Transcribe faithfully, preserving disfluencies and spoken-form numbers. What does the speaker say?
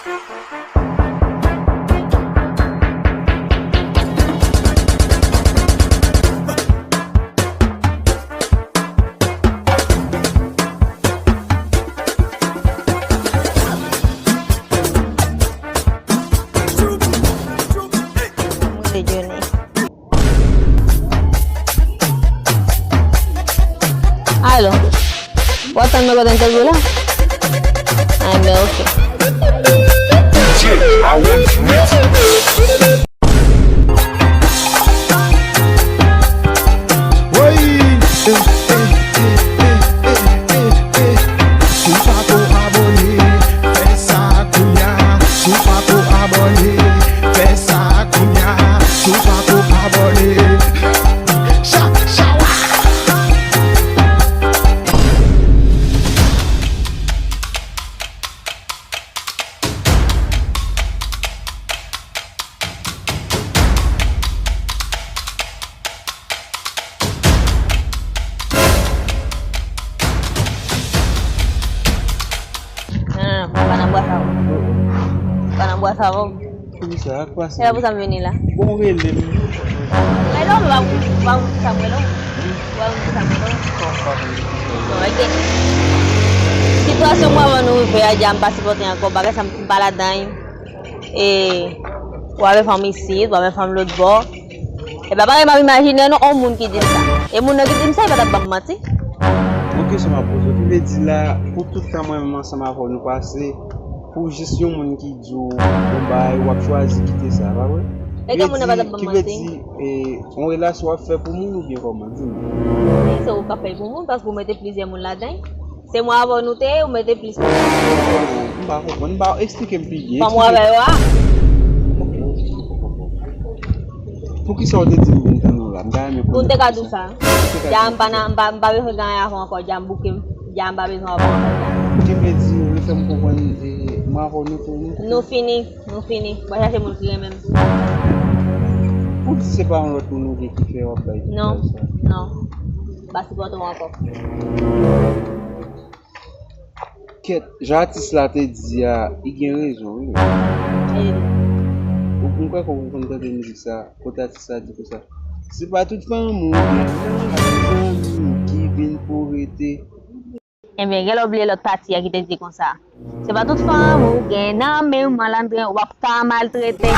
Mwen se Johnny. Alo. W ap tann mwen kote m te dwe la? Enben, oke. Woy! Si w pako abòne, fè sa kounya. Si w pako abòne, fè sa kounya. Si w pako abòne. Sha, sha, wa. Non, non, non, pa nan bwa sa, o. Pa nan bwa sa, o. Poukisa? Sa k pase? Se la pou sa m vini la. Bon, rele m. Rele w, pa pou, pa pou sa m rele w. Pa pou sa m rele w. Bon, ok. Sitiyasyon mwen avan nou rive a, dja m pa sipòte ankò. Bagay sa m pa ladan. E, w ap fè fanm isit, w ap fè fanm lòt bò. E pa bagay m ap imajine non, on moun ki di m sa. E moun nan ki di m sa, li pa t ap ban m manti. Bon kesyon m ap poze w. Ki vle di la, pou tout tan mwen menm ansanm avè w nou pase, pou jis yon moun ki di w yon bagay, w ap chwazi kite sa, pa vre? E ke moun nan pa t ap ban m manti. Ki vle di, e, yon relasyon w ap fè pou moun oubyen kòman? Di m. Wi, se ou k ap fè l pou moun, paske ou mete plizyè moun ladan. Se mwen avè w nou te ye, ou mete plis moun. M pa konprann. M pa, eksplike m pi byen. Fanm ou avè yo a? Poukisa w te di m vin tann ou la? M ta renmen konnen. Pou m te ka di w sa. Dja m pa nan, m pa, m pa bezwen gen anyen avè w ankò. Dja m bouke m. Dja m pa bezwen avè w ankò. Ki vle di, ou vle fè m konprann, e, mwen avè w nou te, nou te. Nou fini, nou fini. W a chache moun ki renmen m. Ou di se pa yon lòt moun ou gen ki fè w ap bay tout bagay sa? Non, non. M pa sipòte w ankò. Kèt, jan atis la te di a, li gen rezon, wi. Ou, m kwè ke ou konn tande mizik sa, kote atis la di konsa. Se pa tout fanm ou gen nan zanmi ki vin pou rete. Ebyen, gen lè w bliye lòt pati a ki te di konsa. Se pa tout fanm ou gen nan men w, malandren, w ap ka maltrete.